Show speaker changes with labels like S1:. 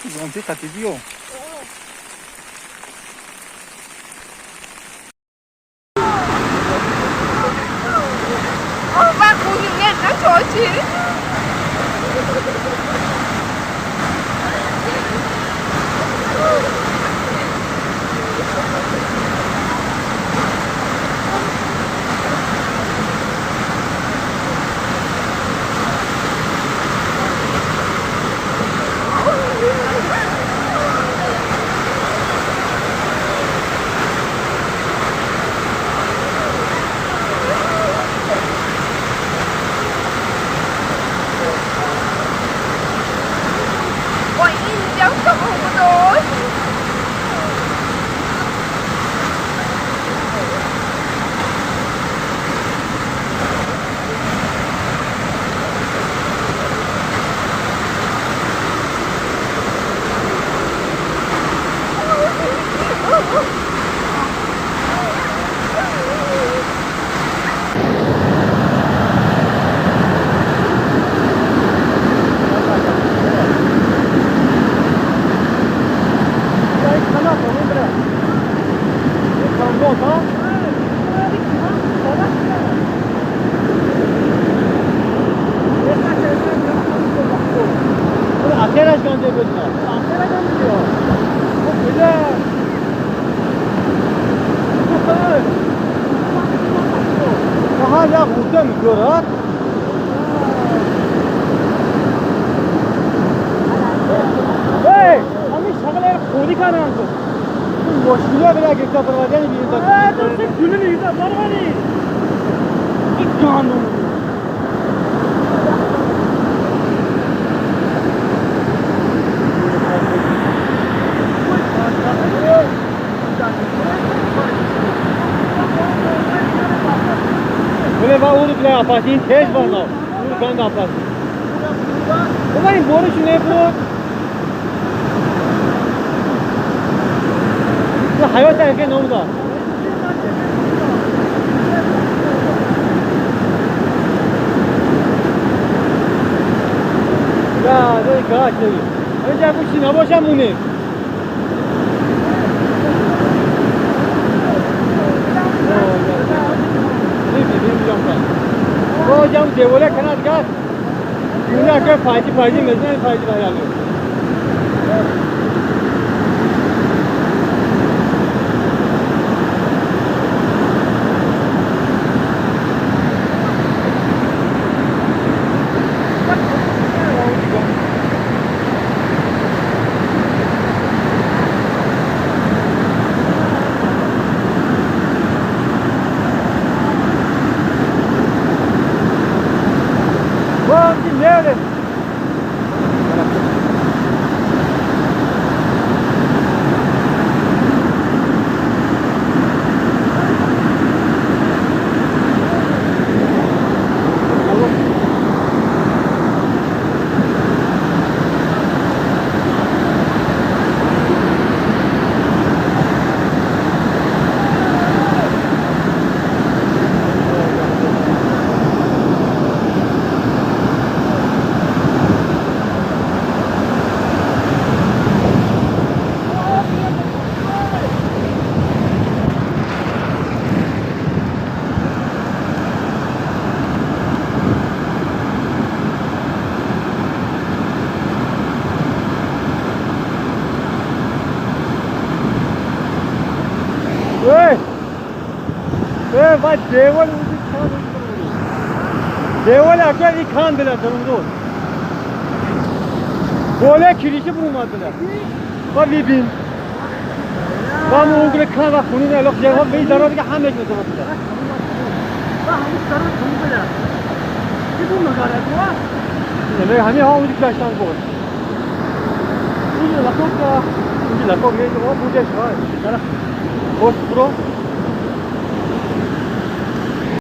S1: Зонти қати биё. Апасин тез барнав. Урган апасин. Омар ин бориш небуд. Ҳаёт аке номда. Я, дой гаши. Инҷа гӯши набошам мунем. Hocam devole kanat gaz. Dünya köy faydi faydi mezun faydi var. Devol devol akar ikhan bile durumdu. Böyle kirişi bulmadılar. Va bibin. Va mu ogre khan va khuni ne lok jagah bey zarar ke ham ek durumdu.
S2: Va ham zarar durumdu. Ki bu magara ko?
S1: Ne hami ha udik dashtan ko. Uji lakok ka uji lakok ye to buje shwa. Bos pro.